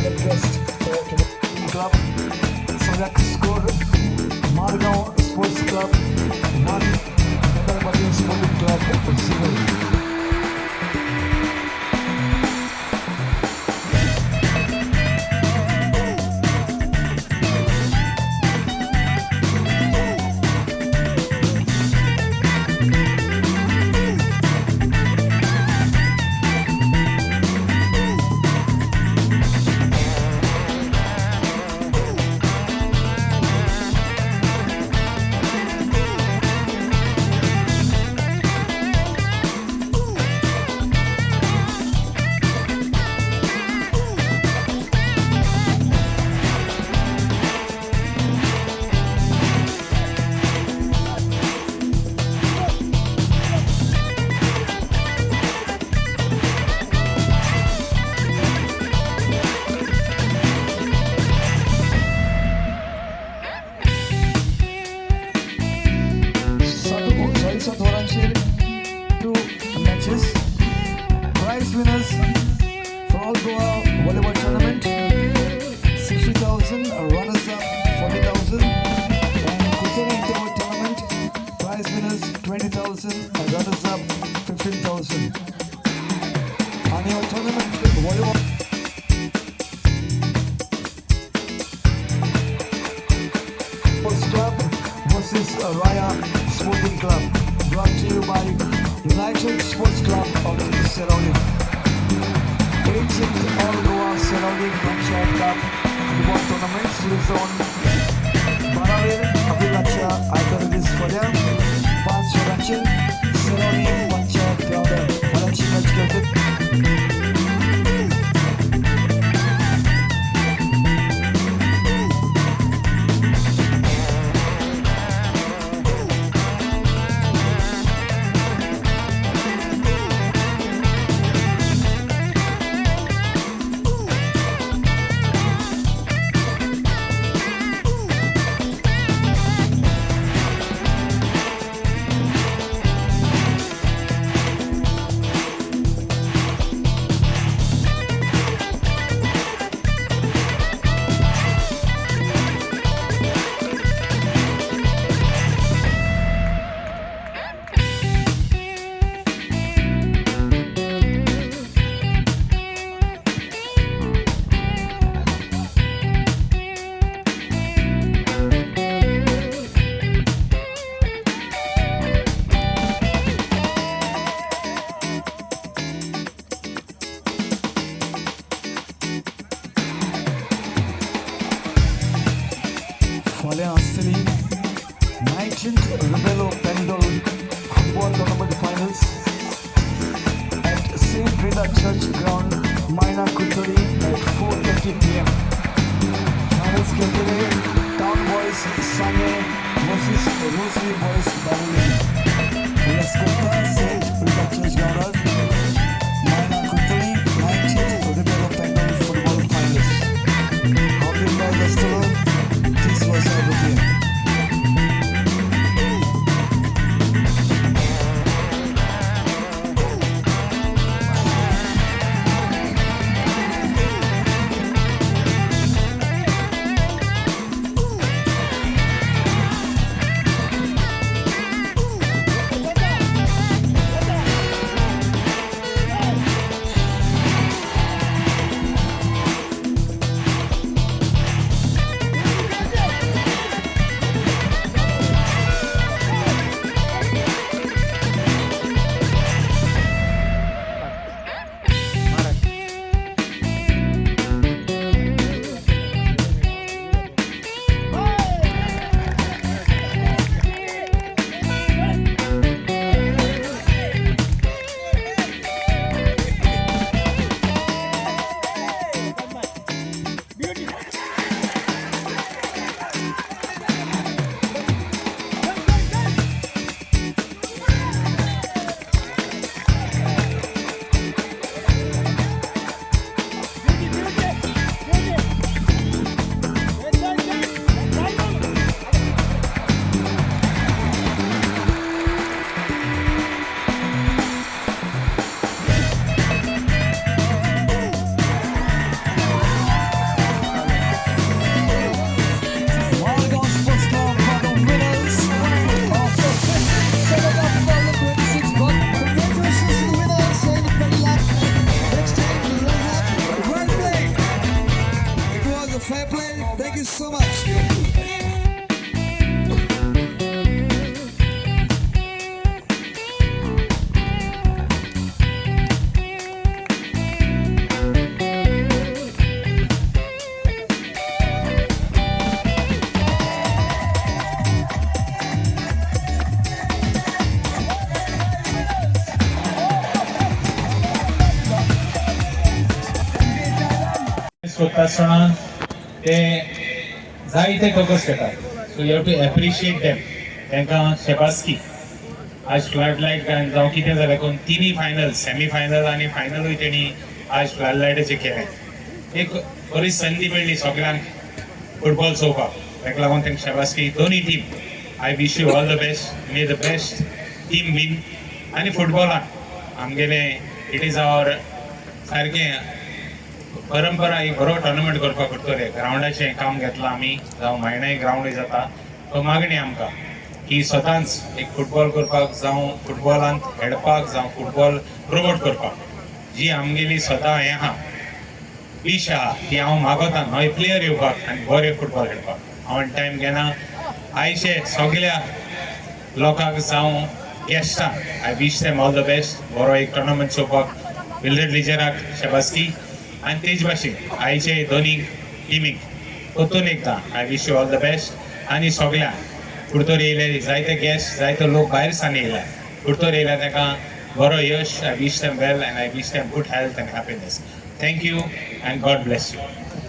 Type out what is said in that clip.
Honored guest for today. Club Select score Margao Sports Club 1, Hyderabad Sporting Club 0. सात वरांचेर 2 matches. Prize winners for all Goa volleyball tournament 60,000, runners up 40,000, and Curtorim Inter tournament prize winners 20,000, runners up 15,000. आनी हो tournament volleyball Sports Club versus Raya Sporting Club, brought to you by United Sports Club of Seraulim. 18th All Goa Seraulim Panchayat Cup Football Tournament series on बारावेर अपिलाच्या आयतारा दीस फाल्यां 5 वरांचेर सेरोलिम पंचायत ग्रावंडार फाल्यांची match खेळटले. फाल्यां आसतली 19th Rebelo Pendol Football Tournament Finals at St. Rita Church Ground, Maina Curtorim at 4:30 p.m. Finals खेळटले Town Boys Sange versus Rosary Boys Dabolim. पुरस्कर्ता St. Rita Church Ground, Maina Curtorim, 19th Rebelo Pendol Football Finals. Hockey prize आसतलो 30,000 रुपये. Fair play. Thank you so much. सोदता आसतना ते जायते focus घेतात, so you have to appreciate them. तांकां शेबासकी. आज flood light जावं कितें जालें कोण, तिनूय फायनल, सेमी फायनल आनी फायनलूय तेणी आज फ्लड लायटाचेर केलें. एक बरी संदी मेळ्ळी सगळ्यांक फुटबॉल चोवपाक, ताका लागून तांकां शेबासकी. दोनूय team, I wish you all the best. May the best team win. आनी फुटबॉलान आमगेलें it is our सारकें परंपरा, एक बरो टोर्नामेंट करपाक पडटले. ग्रावंडाचें काम घेतलां आमी, जावं मायणाय ग्रावंडूय जाता. तो मागणी आमकां की सदांच एक फुटबॉल करपाक, जावं फुटबॉलांत खेळपाक, जावं फुटबॉल प्रमोट करपाक जी आमगेली सदां हें आहा, वीश आहा की हांव मागोता नवे प्लेयर येवपाक आनी बरे फुटबॉल खेळपाक. हांव टायम घेना. आयचे सगळ्या लोकांक जावं गेस्टांक, I wish them all the best. बरो एक टोर्नामेंट चोवपाक विल्ड्रेड लिजराक शेबासकी आनी तेच भाशेन आयचे दोनी टिमीक परतून एकदां I wish you all the best. आनी सगळ्यांक कुडतोर येयले जायते गेस्ट, जायते लोक भायर सावन येयले, कुडतोर येयले, ताका बरो यश. I wish them well and I wish them good health and happiness. Thank you and God bless you.